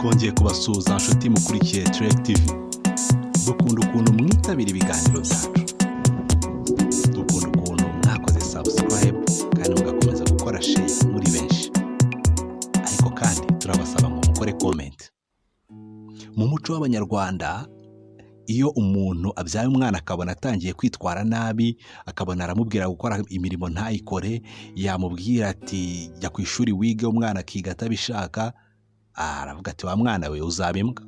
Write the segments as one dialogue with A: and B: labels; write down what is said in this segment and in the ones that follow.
A: Twongeye kubasuhuza nshuti mukurikiye Trek TV. Dukunda ukuntu mwitabira ibiganiro byacu, dukunda ukuntu mwakoze subscribe kandi mugakomeza gukora share muri benshi. Ariko kandi turabasaba ngo mukore comment. Mu muco w'Abanyarwanda, iyo umuntu abyaye umwana akabona atangiye kwitwara nabi, akabona aramubwira gukora imirimo ntayikore, yamubwira ati "Jya ku ishuri wige", umwana akiga atabishaka, aravuga ati "Wa mwana we, uzaba imbwa."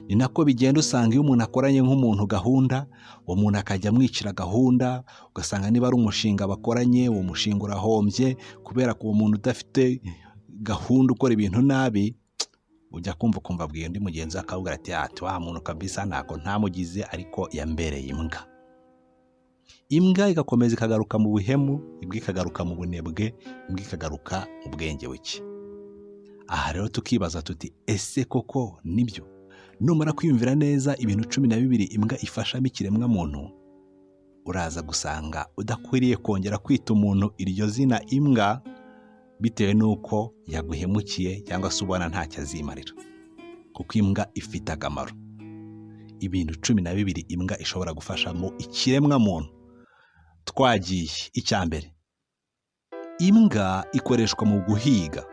A: Ni nako bigenda. Usanga iyo umuntu akoranye nk'umuntu gahunda, uwo muntu akajya amwicira gahunda, ugasanga niba ari umushinga bakoranye, uwo mushinga urahombye kubera ko uwo muntu udafite gahunda, ukora ibintu nabi. Ujya kumva ukumva abwiye undi mugenzi we, akavuga ati "Wa muntu kabisa ntako ntamugize, ariko yambereye imbwa." Imbwa igakomeza ikagaruka mu buhemu, imbwa ikagaruka mu bunebwe, imbwa ikagaruka mu bwenge buke. Aha rero tukibaza tuti: "Ese koko nibyo?" Numara kwiyumvira neza ibintu 12 imbwa ifashamo ikiremwamuntu, uraza gusanga udakwiriye kongera kwita umuntu iryo zina imbwa bitewe n'uko yaguhemukiye cyangwa se ubona ntacyo azimarira, kuko imbwa ifite akamaro. Ibintu 12 imbwa ishobora gufashamo ikiremwamuntu. Twagiye. Icya mbere, imbwa ikoreshwa mu guhiga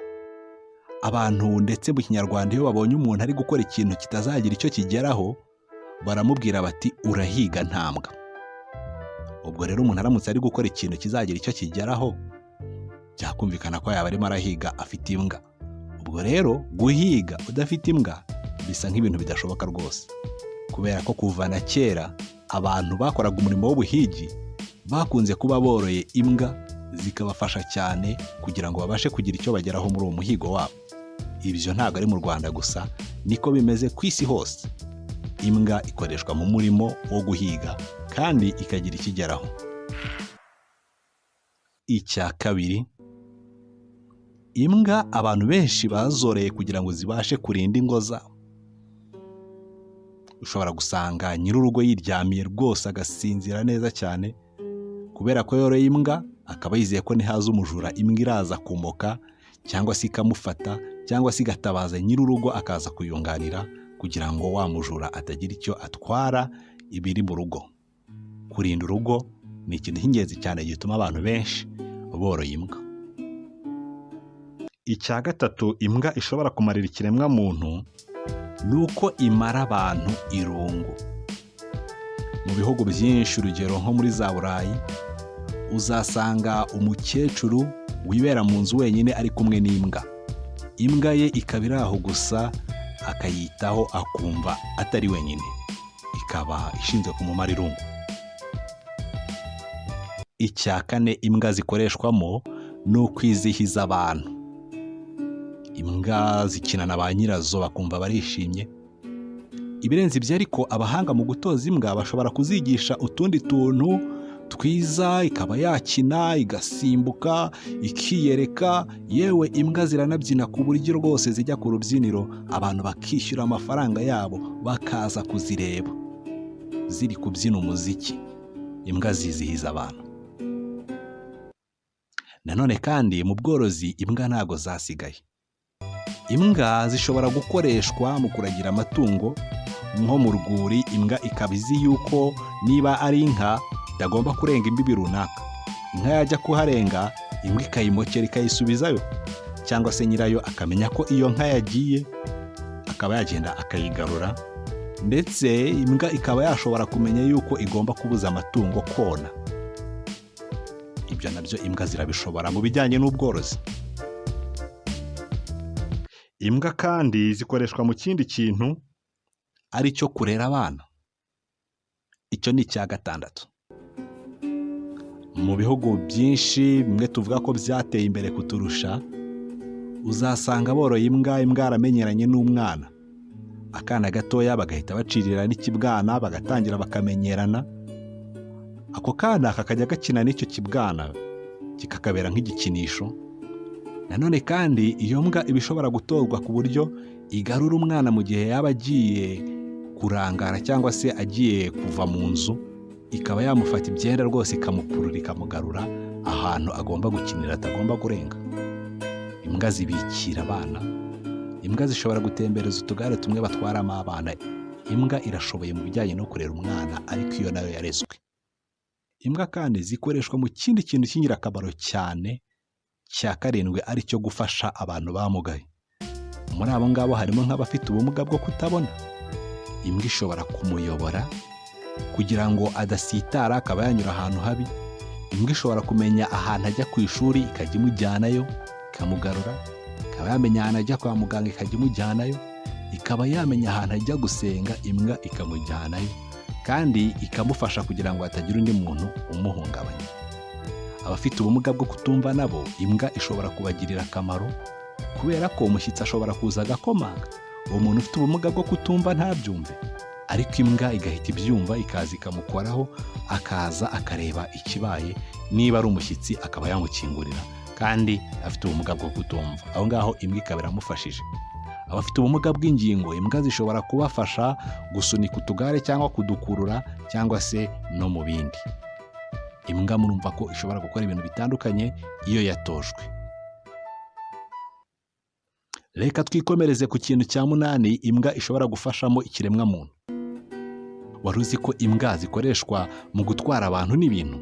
A: abantu. Ndetse mu Kinyarwanda, iyo babonye umuntu ari gukora ikintu kitazagira icyo kigeraho, baramubwira bati "Urahiga nta mbwa." Ubwo rero umuntu aramutse ari gukora ikintu kizagira icyo kigeraho, byakumvikana ko yaba arimo arahiga afite imbwa. Ubwo rero guhiga udafite imbwa bisa nk'ibintu bidashoboka rwose, kubera ko kuva na kera abantu bakoraga umurimo w'ubuhigi bakunze kuba boroye imbwa, zikabafasha cyane kugira ngo babashe kugira icyo bageraho muri uwo muhigo wabo. Ibyo ntabwo ari mu Rwanda gusa, niko bimeze ku isi hose. Imbwa ikoreshwa mu murimo wo guhiga kandi ikagira ikigeraho. Icya kabiri, imbwa abantu benshi bazoreye kugira ngo zibashe kurinda ingo zabo. Ushobora gusanga nyir'urugo yiryamiye rwose agasinzira neza cyane kubera ko yoroye imbwa, akaba yizeye ko nihaza umujura imbwa iraza kumoka cyangwa se ikamufata cyangwa se igatabaza nyir'urugo akaza kuyunganira kugira ngo wa mujura atagira icyo atwara ibiri mu rugo. Kurinda urugo ni ikintu cy'ingenzi cyane gituma abantu benshi boroye imbwa. Icya gatatu imbwa ishobora kumarira ikiremwamuntu ni uko imara abantu irungu. Mu bihugu byinshi, urugero nko muri za Burayi, uzasanga umukecuru wibera mu nzu wenyine ari kumwe n'imbwa, imbwa ye ikaba iri aho gusa, akayitaho akumva atari wenyine, ikaba ishinzwe kumumara irungu. Icya kane imbwa zikoreshwamo ni ukwizihiza abantu. Imbwa zikina na ba nyirazo bakumva barishimye. Ibirenze ibyo ariko, abahanga mu gutoza imbwa bashobora kuzigisha utundi tuntu twiza, ikaba yakina, igasimbuka, ikiyereka. Yewe, imbwa ziranabyina ku buryo rwose zijya ku rubyiniro, abantu bakishyura amafaranga yabo bakaza kuzireba ziri kubyina umuziki. Imbwa zizihiza abantu. Nanone kandi mu bworozi imbwa ntabwo zasigaye. Imbwa zishobora gukoreshwa mu kuragira amatungo, nko mu rwuri, imbwa ikaba izi yuko niba ari inka itagomba kurenga imbibi runaka. Inka yajya kuharenga, imbwa ikayimokera ikayisubizayo, cyangwa se nyirayo akamenya ko iyo nka yagiye, akaba yagenda akayigarura. Ndetse imbwa ikaba yashobora kumenya yuko igomba kubuza amatungo kona. Ibyo nabyo imbwa zirabishobora mu bijyanye n'ubworozi.
B: Imbwa kandi zikoreshwa mu kindi kintu
A: ari cyo kurera abana. Icyo ni icya gatandatu. Mu bihugu byinshi bimwe tuvuga ko byateye imbere kuturusha, uzasanga boroye imbwa, imbwa yaramenyeranye n'umwana. Akana gatoya bagahita bacirira n'ikibwana, bagatangira bakamenyerana. Ako kana kakajya gakina n'icyo kibwana, kikakabera nk'igikinisho. Nanone kandi iyo mbwa iba ishobora gutorwa ku buryo igarura umwana mu gihe yaba agiye kurangara cyangwa se agiye kuva mu nzu, ikaba yamufata ibyenda rwose ikamukurura, ikamugarura ahantu agomba gukinira atagomba kurenga. Imbwa zibikira abana. Imbwa zishobora gutembereza utugare tumwe batwaramo abana. Imbwa irashoboye mu bijyanye no kurera umwana, ariko iyo nayo yarezwe. Imbwa kandi zikoreshwa mu kindi kintu cy'ingirakamaro cyane cya karindwi, aricyo gufasha abantu bamugaye. Muri abo ngabo harimo nk'abafite ubumuga bwo kutabona. Imbwa ishobora kumuyobora kugira ngo adasitara akaba yanyura ahantu habi. Imbwa ishobora kumenya ahantu ajya ku ishuri, ikajya imujyanayo ikamugarura, ikaba yamenya ahantu ajya kwa muganga, ikajya imujyanayo, ikaba yamenya ahantu ajya gusenga, imbwa ikamujyanayo kandi ikamufasha kugira ngo hatagira undi muntu umuhungabanya. Abafite ubumuga bwo kutumva nabo imbwa ishobora kubagirira akamaro, kubera ko umushyitsi ashobora kuza agakomanga, uwo muntu ufite ubumuga bwo kutumva ntabyumve, ariko imbwa igahita ibyumva, ikaza ikamukoraho, akaza akareba ikibaye, niba ari umushyitsi akaba yamukingurira kandi afite ubumuga bwo kutumva. Aho ngaho imbwa ikaba iramufashije. Abafite ubumuga bw'ingingo, imbwa zishobora kubafasha gusunika utugare cyangwa kudukurura cyangwa se no mu bindi. Imbwa murumva ko ishobora gukora ibintu bitandukanye iyo yatojwe. Reka twikomereze ku kintu cya munani imbwa ishobora gufashamo ikiremwamuntu. Wari uzi ko imbwa zikoreshwa mu gutwara abantu n'ibintu?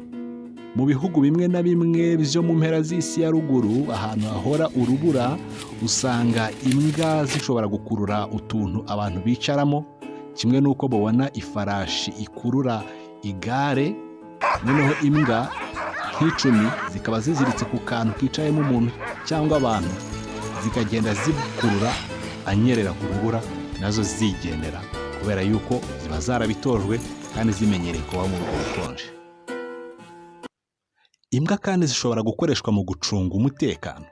A: Mu bihugu bimwe na bimwe byo mu mpera z'isi ya ruguru, ahantu hahora urubura, usanga imbwa zishobora gukurura utuntu abantu bicaramo, kimwe n'uko babona ifarashi ikurura igare. Noneho imbwa nk'icumi zikaba ziziritse ku kantu kicayemo umuntu cyangwa abantu, zikagenda zikurura anyerera ku rubura, nazo zigendera, kubera yuko ziba zarabitojwe kandi zimenyereye kuba muri ubwo bukonje. Imbwa kandi zishobora gukoreshwa mu gucunga umutekano.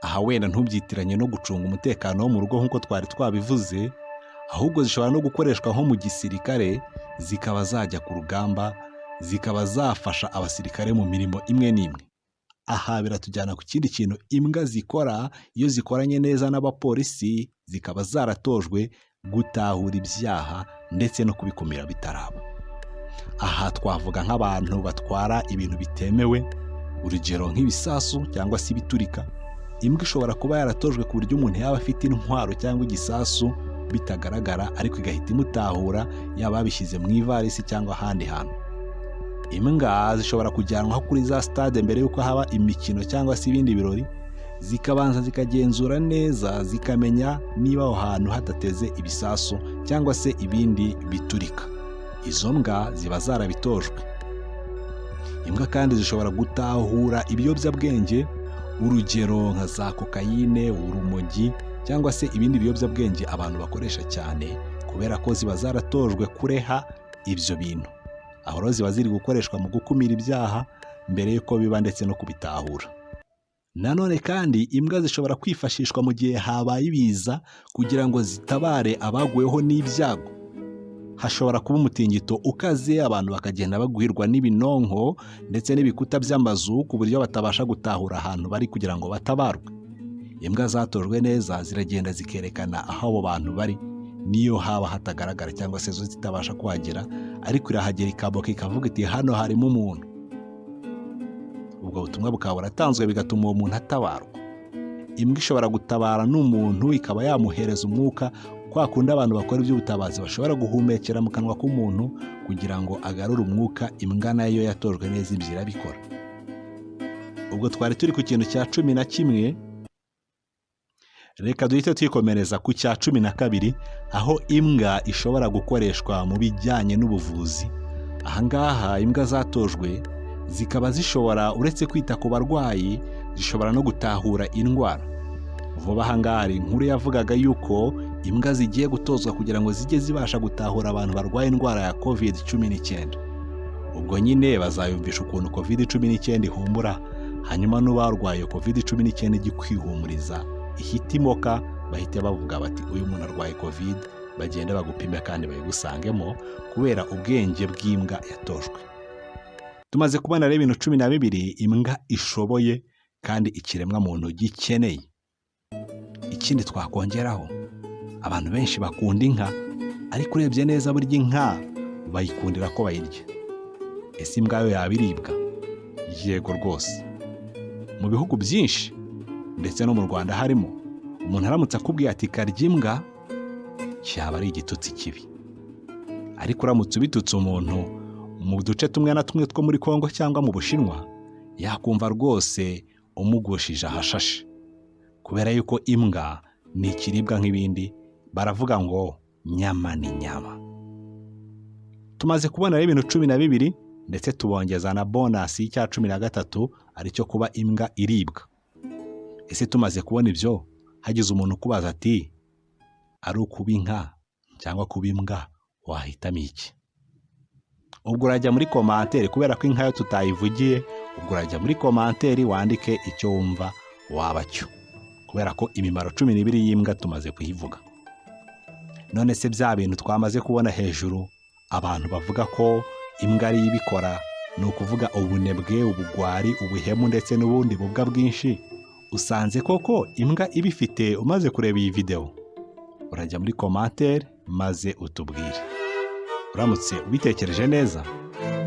A: Aha wenda ntubyitiranye no gucunga umutekano wo mu rugo nk'uko twari twabivuze, ahubwo zishobora no gukoreshwa nko mu gisirikare, zikaba zajya ku rugamba, zikaba zafasha abasirikare mu mirimo imwe n'imwe. Aha biratujyana ku kindi kintu imbwa zikora iyo zikoranye neza n'abapolisi, zikaba zaratojwe gutahura ibyaha ndetse no kubikumira bitaraba. Aha twavuga nk'abantu batwara ibintu bitemewe, urugero nk'ibisasu cyangwa se ibiturika. Imbwa ishobora kuba yaratojwe ku buryo umuntu yaba afite intwaro cyangwa igisasu bitagaragara, ariko igahita imutahura, yaba yabishyize mu ivarisi cyangwa ahandi hantu. Imbwa zishobora kujyanwa kuri za stade mbere y'uko haba imikino cyangwa se ibindi birori, zikabanza zikagenzura neza, zikamenya niba aho hantu hadateze ibisasu cyangwa se ibindi biturika. Izo mbwa ziba zarabitojwe. Imbwa kandi zishobora gutahura ibiyobyabwenge, urugero nka za kokayine, urumogi cyangwa se ibindi biyobyabwenge abantu bakoresha cyane, kubera ko ziba zaratojwe kureha ibyo bintu. Aho rero ziba ziri gukoreshwa mu gukumira ibyaha mbere y'uko biba ndetse no kubitahura. Nanone kandi imbwa zishobora kwifashishwa mu gihe habaye ibiza kugira ngo zitabare abaguweho n'ibyago. Hashobora kuba umutingito ukaze, abantu bakagenda bagwirwa n'ibinonko ndetse n'ibikuta by'amazu ku buryo batabasha gutahura ahantu bari kugira ngo batabarwe. Imbwa zatojwe neza ziragenda zikerekana aho abo bantu bari, niyo haba hatagaragara cyangwa se zo zitabasha kuhagera, ariko irahagera ikaboka, ikavuga iti: "Hano harimo umuntu." Ubwo butumwa bukaba buratanzwe, bigatuma uwo muntu atabarwa. Imbwa ishobora gutabara n'umuntu, ikaba yamuhereza umwuka, kwa kundi abantu bakora iby'ubutabazi bashobora guhumekera mu kanwa k'umuntu kugira ngo agarure umwuka. Imbwa nayo yatojwe neza ibyo irabikora. Ubwo twari turi ku kintu cya 11, reka duhite twikomereza ku cya 12, aho imbwa ishobora gukoreshwa mu bijyanye n'ubuvuzi. Ahangaha imbwa zatojwe zikaba zishobora, uretse kwita ku barwayi, zishobora no gutahura indwara. Vuba aha ngaha hari inkuru yavugaga yuko imbwa zigiye gutozwa kugira ngo zijye zibasha gutahura abantu barwaye indwara ya COVID-19. Ubwo nyine bazayumvisha ukuntu COVID-19 ihumura, hanyuma n'ubarwaye COVID-19 ijye kwihumuriza ihita imoka, bahite bavuga bati: "Uyu muntu arwaye COVID," bagende bagupime kandi bayigusangemo, kubera ubwenge bw'imbwa yatojwe. Tumaze kubona rero ibintu 12 imbwa ishoboye kandi ikiremwamuntu gikeneye. Ikindi twakongeraho, abantu benshi bakunda inka, ariko urebye neza burya inka bayikundira ko bayirya. Ese imbwa yo yaba iribwa? Yego rwose. Mu bihugu byinshi ndetse no mu Rwanda harimo, Umuntu aramutse akubwiye ati "Karya imbwa", cyaba ari igitutsi kibi, ariko uramutse ubitutse umuntu mu duce tumwe na tumwe two muri Kongo cyangwa mu Bushinwa, yakumva rwose umugushije ahashashe, kubera yuko imbwa ni ikiribwa nk'ibindi. Baravuga ngo nyama ni nyama. Tumaze kubona rero ibintu 12, ndetse tubongeza na bonus y'icya 13, aricyo kuba imbwa iribwa. Ese tumaze kubona ibyo, hagize umuntu ukubaza ati "Ari ukuba inka cyangwa kuba imbwa, wahitamo iki?" Ubwo urajya muri commentaire, kubera ko inka yo tutayivugiye. Ubwo urajya muri commentaire wandike icyo wumva waba cyo, kubera ko imimaro 12 y'imbwa tumaze kuyivuga. None se bya bintu twamaze kubona hejuru, abantu bavuga ko imbwa ariyo ibikora, ni ukuvuga ubunebwe, ubugwari, ubuhemu ndetse n'ubundi bubwa bwinshi, usanze koko imbwa ibifite? Umaze kureba iyi videwo, urajya muri commentaire maze utubwire. Uramutse ubitekereje neza,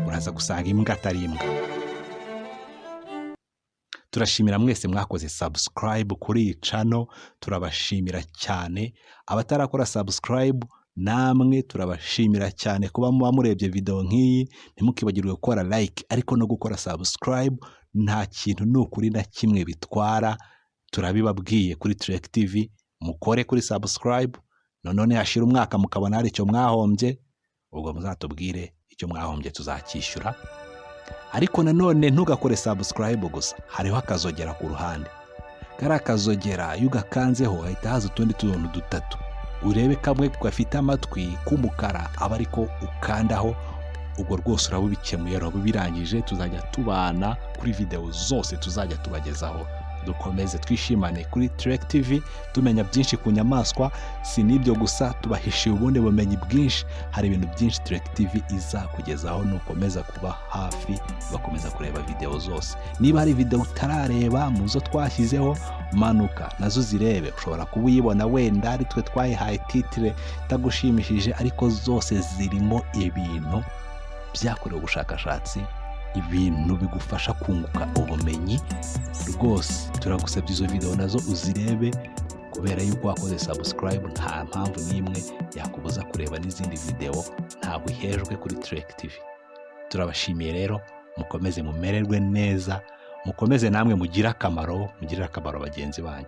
A: uraza gusanga imbwa atari imbwa. Turashimira mwese mwakoze subscribe kuri iyi channel, turabashimira cyane. Abatarakora subscribe namwe turabashimira cyane kuba muba murebye video nk'iyi. Ntimukibagirwe gukora like, ariko no gukora subscribe nta kintu ni ukuri na kimwe bitwara. Turabibabwiye kuri Trek TV, mukore kuri subscribe. None hashira umwaka mukabona hari icyo mwahombye, ubwo muzatubwire icyo mwahombye, tuzacyishyura. Ariko nanone ntugakore subscribe gusa, hariho akazogera ku ruhande. Kariya kazogera iyo ugakanzeho hahita haza utundi tuntu dutatu. Urebe kamwe gafite amatwi k'umukara, aba ariko ukandaho. Ubwo rwose uraba ubikemuye, uraba ubirangije. Tuzajya tubana kuri videwo zose tuzajya tubagezaho, dukomeze twishimane kuri Trek TV, tumenya byinshi ku nyamaswa. Si n'ibyo gusa, tubahishiye ubundi bumenyi bwinshi. Hari ibintu byinshi Trek TV izakugezaho nukomeza kuba hafi, bakomeza kureba videwo zose. Niba hari videwo utarareba mu zo twashyizeho, manuka nazo zirebe. Ushobora kuba uyibona wenda ari twe twayihaye titre itagushimishije, ariko zose zirimo ibintu byakorewe ubushakashatsi, ibintu bigufasha kunguka ubumenyi. Rwose turagusabye izo videwo nazo uzirebe, kubera yuko wakoze subscribe nta mpamvu n'imwe yakubuza kureba n'izindi videwo. Ntabwo ihejwe kuri Trek TV. Turabashimiye rero, mukomeze mumererwe neza, mukomeze namwe mugire akamaro, mugirire akamaro bagenzi banyu.